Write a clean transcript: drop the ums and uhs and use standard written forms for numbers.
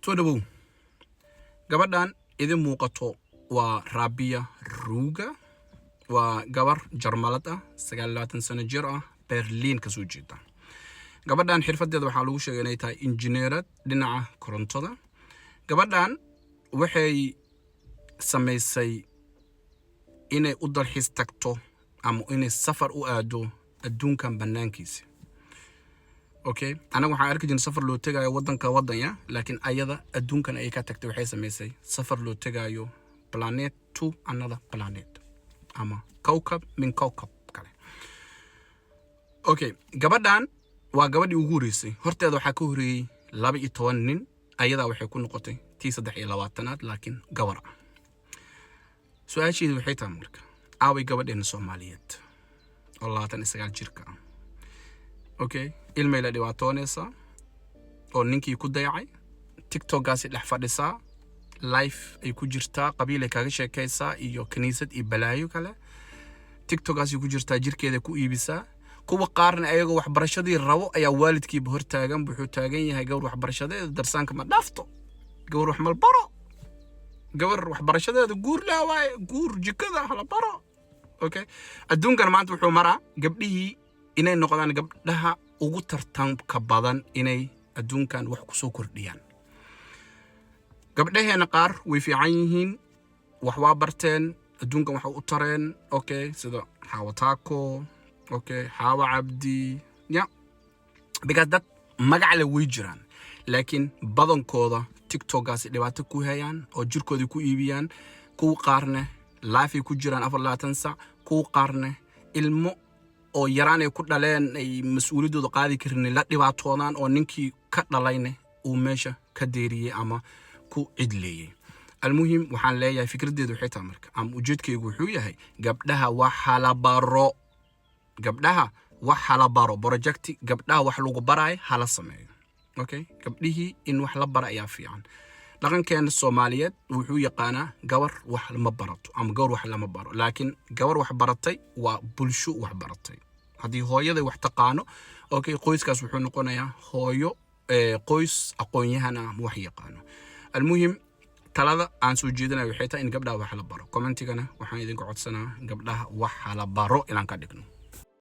Soo dhawow. Gabadhan idin muuqato waa Rabia Ruga, waa gabar Jarmalad ah, 29 sano jir ah, Berliin kasoo jeeda. Gabadhan xirfadeeda waxaa lagu sheegay inay tahay injineerad dhinaca korontada. Gabadhan waxay samaysay inay u dalxiis tagto ama inay safar u aado adduunkan banaankiisa. Okay, anaga waxaan arki jirnay safar loo tegayo waddanka waddanya, laakiin ayada adduunkan ayay ka tagtay. Waxay samaysay safar loo tegayo planet to another planet ama kowkab min kowkab kale. Okay, gabadhan waa gabadhii ugu horeysay. Horteeda waxaa ka horeeyey 12 nin. Ayadaa waxay ku noqotay tii 23aad, laakiin gabar ah. Su-aasheedu waxay tahay marka, aaway gabadheena Soomaaliyeed oo 29 jirka ah? Okay, ilmay la dhibaatoonaysaa oo ninkii ku dayacay, TikTokgaasi dhex fadhisaa, live ay ku jirtaa, qabiilay kaga sheekaysaa iyo kiniisad iyo balaayo kale. TikTokgaasi ku jirtaa, jirkeeda ku iibisaa. Kuwa qaarna ayagoo waxbarashadii rabo ayaa waalidkiiba hortaagan. Wuxuu taagan yahay, "Gabar waxbarashadeeda darsaanka ma dhaafto, gabar wax mal baro, gabar waxbarashadeeda guur laa waaye, guur jikada hala baro." Okay, adduunkan maanta wuxuu maraa gabdhihii inay noqdaan gabdhaha ugu tartanka badan inay adduunkan wax kusoo kordhiyaan. Gabdhaheena qaar way fiican yihiin, wax waa barteen, adduunkan waxa u tareen. Okay, sida Xaawo Taako, okay, Xaawo Cabdi ya, because dad magac leh way jiraan, laakiin badankooda TikTokgaasi dhibaato ku hayaan oo jirkooda ku iibiyaan. Kuwa qaarna live ay ku jiraan 24 sac. Kuwa qaarna ilmo oo yaraan ay ku dhaleen ay mas-uuliyaddooda qaadi karin la dhibaatoodaan, oo ninkii ka dhalayna uu meesha ka deeriyey ama ku cidleeyey. Almuhim, waxaan leeyahay, fikraddeedu waxay tahay marka ama ujeedkaygu wuxuu yahay, gabdhaha wax hala baro, gabdhaha wax hala baro. Project gabdhaha wax lagu baraayo hala sameeyo. Okay, gabdhihii in wax la bara ayaa fiican. Dhaqankeena Soomaaliyeed wuxuu yaqaanaa gabar wax lama barato ama gabar wax lama baro, laakiin gabar wax baratay waa bulsho wax baratay. Haddii hooyaday wax taqaano, okay, qoyskaas wuxuu noqonayaa hooyo qoys aqoon-yahan ah ama wax yaqaano. Almuhim, talada aan soo jeedinayo waxay tahay in gabdhaha wax la baro. Commentigana waxaan idinka codsanaa gabdhaha wax hala baro inaan ka dhigno.